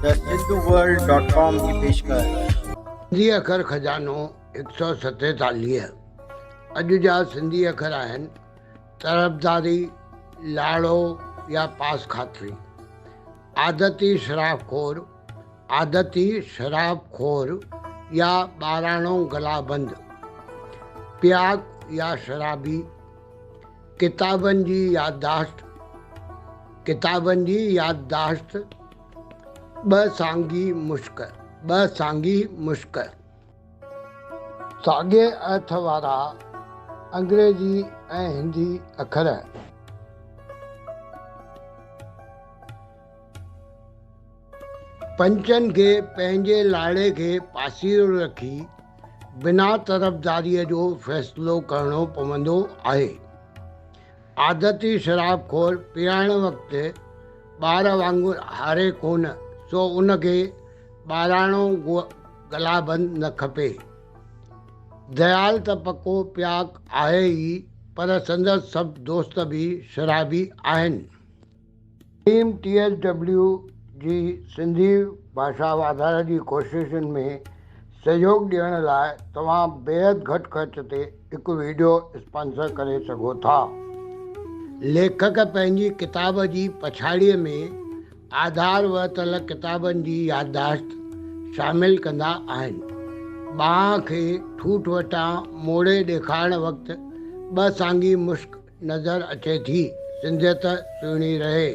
The Sindhu world dot com جي پيشڪش. سنڌي اکر خزانو هڪ سؤ 47 اڄ جا سنڌي اکر آهن، طرفداري، لاڙو يا پاس خاطري، عادتي شراب خور، عادتي شراب خور يا ٻاراڻو گلابند، پياڪ يا شرابي، ڪتابن جي يادداشت، ڪتابن جي يادداشت، ٻه سانگي مشڪ، ٻه سانگي مشڪ. ساڳئي ارٿ وارا انگريزي ۽ هندي اکر. پنچن کي پنهنجي لاڙي کي پاسيرو رکي بنا طرفداريء جو فيصلو ڪرڻو پوندو آهي. عادتي شراب خور پيئڻ وقت ٻار وانگر هاري ڪونه، سو ان کي ٻاراڻو گلابند نه کپي. ديال ته پڪو پياڪ آهي ئي، پر سندس سڀ دوست به شرابي آهن. ٽيم ٽي ايس ڊبليو جي سنڌي ڀاشا واڌاري جي ڪوششن ۾ سهيوڳ ڏيڻ لاء توهان بيحد گهٽ خرچ تي هڪ وڊيو اسپانسر ڪري سگهو ٿا. ليکڪ پنهنجي ڪتاب جي پڇاڙيء ۾ آڌار ورتل ڪتابن جي يادداشت شامل ڪندا آهن. ٻانهن کي ٺوٺ وٽان موڙي ڏيکارڻ وقت ٻه سانگي مشڪ نظر اچي ٿي. سنڌيت سهڻي رهي.